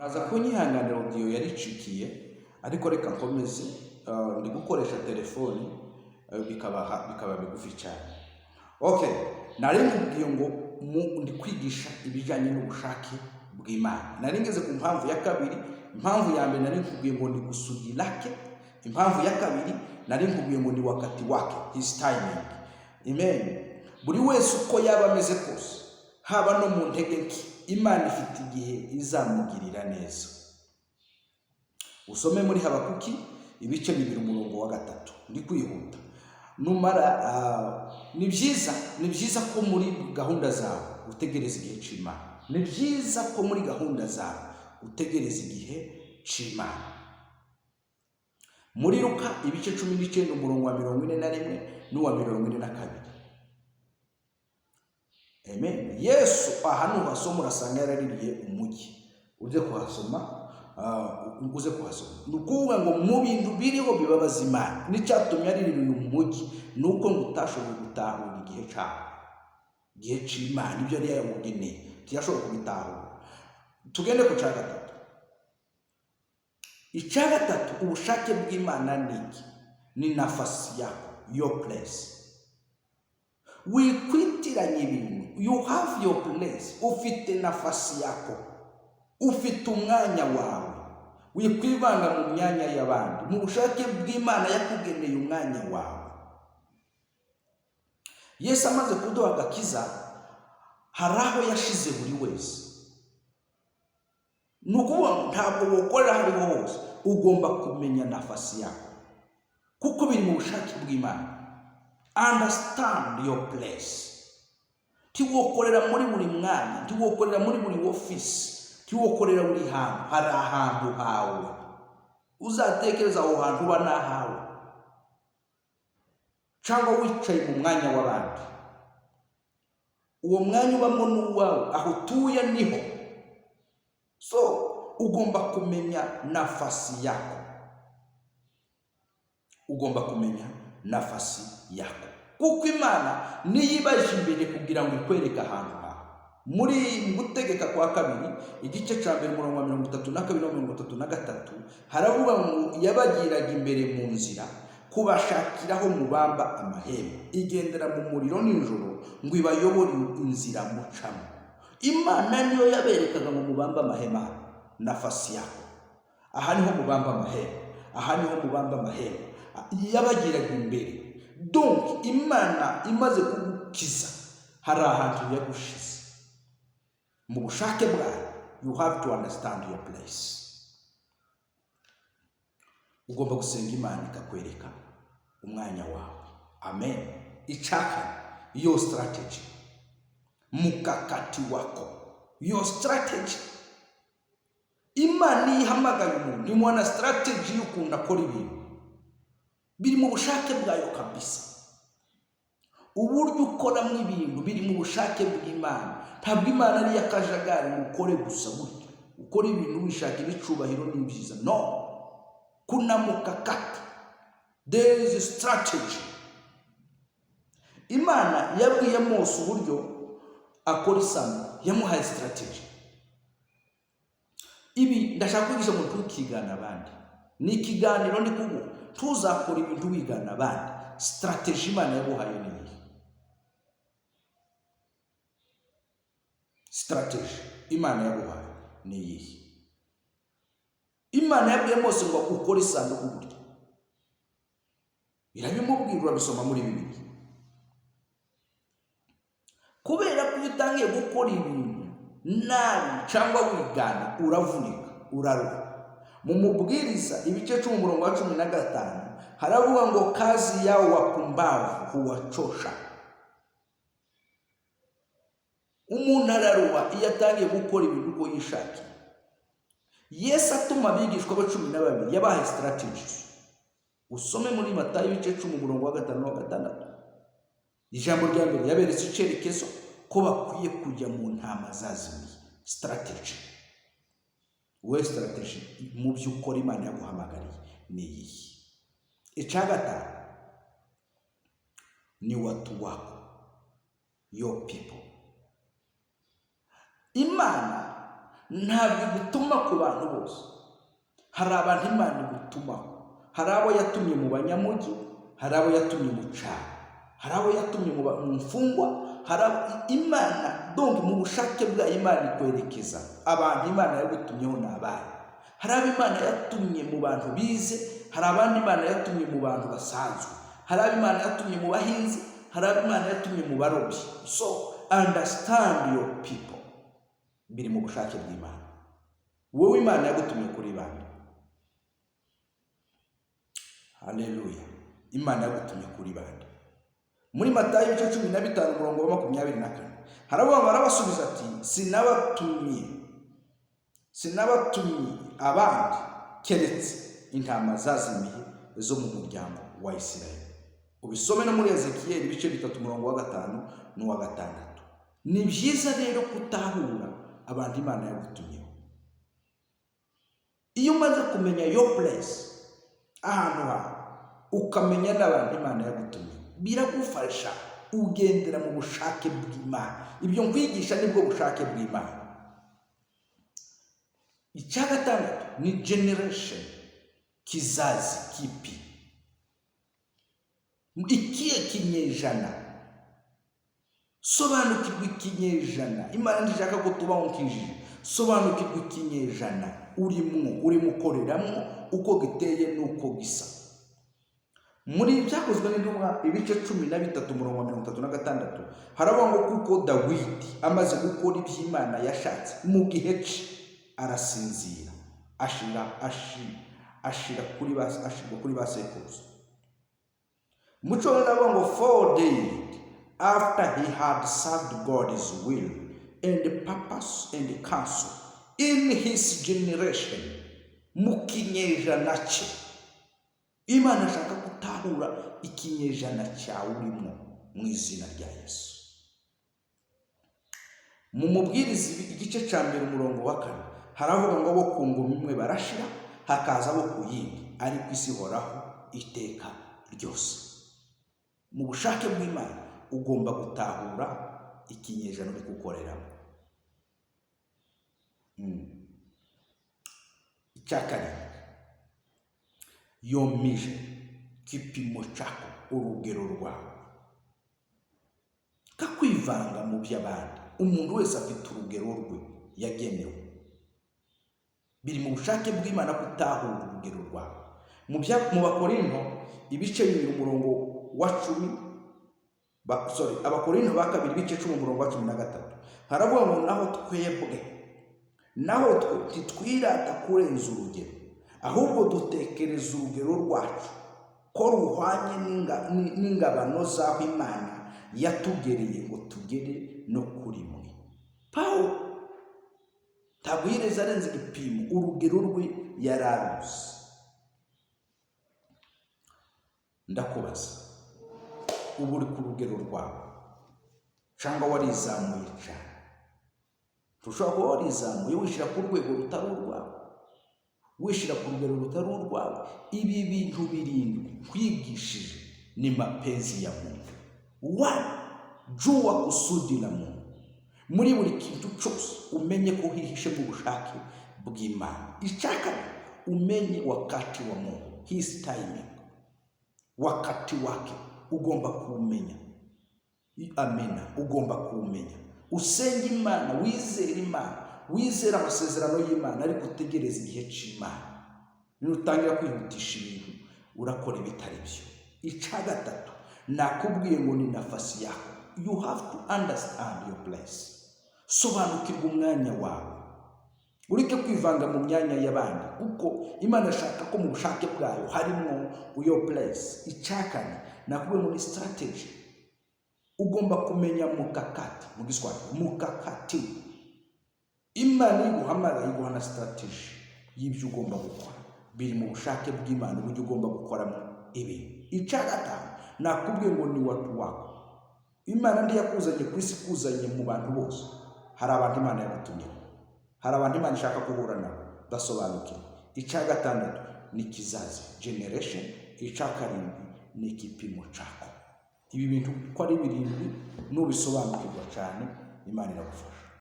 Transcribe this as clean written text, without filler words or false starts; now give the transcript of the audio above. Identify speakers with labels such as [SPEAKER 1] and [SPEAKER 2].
[SPEAKER 1] Muraza kunyihanganira, audio yaricikiye, ariko reka nkomeze. Ndi gukoresha telefoni, bikaba bigufi cyane. Okay, nari nkubwiye ngo ndi kwigisha ibijyanye n'ubushake bw'Imana. Nari ngeze ku mpamvu ya kabiri. Impamvu ya mbere nari nkubwiye ngo ni kusudi lake. Impamvu ya kabiri nari nkubwiye ngo ni wakati wake, his timing. Amen. Buri wese uko yaba ameze kose, haba no mu ntege nke, Imana ifite igihe izamugirira neza. Usome muri Habakuki ibice 2, umurongo wa 3. Ndi kwihuta. Numara ni byiza ko muri gahunda zawe utegereza igihe cy'Imana. Ni byiza ko muri gahunda zawe utegereza igihe cy'Imana. Muri Luka ibice 19, umurongo wa 41 n'uwa 42. Amen. Yesu aha nuhasoma urasanga yaraririye umujyi. Uze kuhasoma, uze kuhasoma. Ni ukuvuga ngo mu bintu biriho bibabaza Imana n'icyatumye aririra uyu mujyi ni uko ngo utashoboye gutahura igihe cyawo, igihe cy'Imana, ibyo yari yawugeneye ntiyashoboye kubitahura. Tugende ku cya gatatu. Icya gatatu, ubushake bw'Imana ni iki? Ni nafasi yako, your place. Wikwitiranya ibintu. You have your place. Ufite nafasi yako, ufite umwanya wawe. Wikwivanga mu myanya y'abandi. Mu bushake bw'Imana yakugeneye umwanya wawe. Yesu amaze kuduha agakiza, hari aho yashize buri wese. Ni ukuvuga ngo ntabwo wokorera aho ariho hose. Ugomba kumenya nafasi yako, kuko biri mu bushake bw'Imana. Understand your place. Ntiwokorera muri buri mwanya, ntiwokorera muri buri ofisi, ntiwokorera buri hantu. Hari ahantu hawe. Uzatekereza aho hantu uba n'ahawe, cyangwa wicaye mu mwanya w'abandi. Uwo mwanya ubamo ni uwawe, aho utuye niho. So ugomba kumenya nafasi yako, ugomba kumenya nafasi yako, kuko Imana niyo ibaje imbere kugira ngo ikwereke ahantu hawe. Muri Gutegeka kwa Kabiri igice cya mbere, umurongo wa 32 na 33, haravuga ngo yabagiraga imbere mu nzira kubashakiraho mubamba amahembe, igendera mu muriro nijoro ngo ibayobore inzira mucamo. Imana niyo yaberekaga ngo mubambe amahema hano, nafasi yako, aha niho mubamba amahema, aha niho mubamba amahema. Yabagiraga imbere. Donc Imana imaze kugukiza, hari ahantu yagushize mu bushake bwayo. You have to understand your place. Ugomba gusenga Imana ikakwereka umwanya wawe. Amen. Icakane, your strategy, mkakati wako, your strategy. Imana iyo ihamagaye umuntu, imuha na strategy y'ukuntu akora ibintu. Biri mu bushake bwayo kabisa. Uburyo ukoramo ibintu biri mu bushake bw'Imana. Ntabwo Imana ari iy'akajagari ngo ukore gusa gutyo, ukora ibintu wishakira icubahiro n'ibyiza. No kuna mkakati, there is a strategy. Imana yabwiye Mose uburyo akora isanduku, yamuhaye strategy. Ibi ndashaka kwigisha ngo ntukigane abandi. Ni ikiganiro ndi kuguha. Ntuzakora ibintu wigana abandi. Strategy Imana yaguhaye ni iyi. Strategy Imana yaguhaye ni iyihe? Imana yabwiye Mose ngo ukore isanduku gutya, irabimubwira, urabisoma muri Bibiliya. Kubera ko iyo utangiye gukora ibintu nabi cyangwa wigana, uravunika, uraruha. Mu Mubwiriza ibice 10, umurongo wa 15, haravuga ngo kazi yao wapumbavu huwachosha. Umuntu araruha iyo atangiye gukora ibintu uko yishakiye. Yesu atuma abigishwa be 12, yabahaye strategies. Usome muri Matayo ibice 10, umurongo wa 5 n'uwa 6. Ijambo rya mbere, yaberetse icyerekezo ko bakwiye kujya mu ntama zazimiye. Strategy. Wowe strategy mu byo ukora Imana yaguhamagariye ni iyihe? Icya gatanu ni watu wako, your people. Imana Ntabwo igutuma ku bantu bose. Hari abantu Imana igutumaho. Hari abo yatumye mu banyamujyi, hari abo yatumye mu cyaro, hari abo yatumye mu mfungwa, hari abo Imana, donc mu bushake bwayo Imana ikwerekeza abantu Imana yagutumyeho ni abahe. Hari abo Imana yatumye mu bantu bize, hari abandi Imana yatumye mu bantu basanzwe, hari abo Imana yatumye mu bahinzi, hari abo Imana yatumye mu barobyi. So understand your people. Biri mu bushake bw'Imana. Wowe Imana yagutumye kuri bande? Haleluya! Imana yagutumye kuri bande? Muri Matayo ibice 15, umurongo wa 24, haravuga ngo: "Arabasubiza ati: Sinabatumye abandi keretse intama zazimiye zo mu muryango wa Isirayeli." Ubisome no muri Ezekiyeli ibice 3, umurongo wa 5 n'uwa 6. Ni byiza rero kutahura abantu Imana yagutumyeho. Iyo umaze kumenya your place, ahantu hawe, ukamenya n'abantu Imana yagutumye, biragufasha, ugendera mu bushake bw'Imana. Ibyo nkwigisha nibwo bushake bw'Imana. Icya gatandatu ni generation, kizazi kipi, ikihe kinyejana. Sobanukirwa ikinyejana. Imana ntishaka ko tubaho nk'injiji. Sobanukirwa ikinyejana urimwo, urimo ukoreramo, uko giteye n'uko gisa. Muri Byakozwe n'Intumwa ibice 13, umurongo wa 36, haravuga ngo: "Kuko Dawidi amaze gukora iby'Imana yashatse mu gihe cye, arasinzira, ashirwa kuri ba sekuruza." Mu Cyongereza aravuga ngo: "For David, after he had served God's will and purpose and counsel in his generation," mu kinyejana cye. Imana ashaka gutahura ikinyejana cyawe urimo, mu izina rya Yesu. Mu Mubwiriza igice cya 1, umurongo wa 4, haravuga ngo: "Abo ku ngoma imwe barashira, hakaza abo ku yindi, ariko isi ihoraho iteka ryose." Mu bushake bw'Imana ugomba gutahura ikinyejana uri gukoreramo. Icya karindwi, your measure, kipimo chako, urugero rwawe. Kakwivanga mu by'abandi. Umuntu wese afite urugero rwe yagenewe. Biri mu bushake bw'Imana gutahura urugero rwawe. Mu Bakorinto ibice 2, umurongo wa 10, sorry, Abakorinto ba kabiri ibice 10, umurongo wa 13, haravuga ngo: "Naho twe ntitwirata kurenza urugero, ahubwo dutekereza urugero rwacu ko ruhwanye n'ingabano z'aho Imana yatugereye ngo tugere no kuri mwe." Pawulo ntabwo yigeze arenza igipimo. Urugero rwe yari aruzi. Ndakubaza, ubu uri ku rugero rwawe cyangwa warizamuye cyane? Ushobora kuba warizamuye, wishyira ku rwego rutari urwawe, wishyira ku rugero rutari urwawe. Ibi bintu birindwi nkwigishije ni mapenzi ya Mungu. One, jua kusudi la Mungu. Muri buri kintu cyose umenye ko hihishe mu bushake bw'Imana. Icya kabiri, umenye wakati wa Mungu, his timing, wakati wake ugomba kuwumenya. Amena, ugomba kuwumenya. Usenge Imana, wizere Imana, wizere amasezerano y'Imana, ariko utegereze igihe cy'Imana. Nutangira kwihutisha ibintu, urakora ibitari byo. Icya gatatu nakubwiye ngo ni nafasi yako. You have to understand your place. Sobanukirwa umwanya wawe, ureke kwivanga mu myanya y'abandi, kuko Imana ishaka ko mu bushake bwayo harimo your place. Icya kane nakubwiye ngo ni strategy. Ugomba kumenya mukakati, mu Giswahili mukakati. Imana iguhamagaye iguha na strategy y'ibyo ugomba gukora. Biri mu bushake bw'Imana uburyo ugomba gukoramo ibintu. Icya gatanu nakubwiye ngo ni watu wako. Imana ntiyakuzanye ku isi ikuzanye mu bantu bose. Hari abantu Imana yagutumyeho, hari abantu Imana ishaka guhura nabo, basobanukirwa. Icya gatandatu ni kizazi, generation. Icya karindwi ni kipimo chako. Ibi bintu uko ari birindwi, nubisobanukirwa cyane, Imana iragufasha.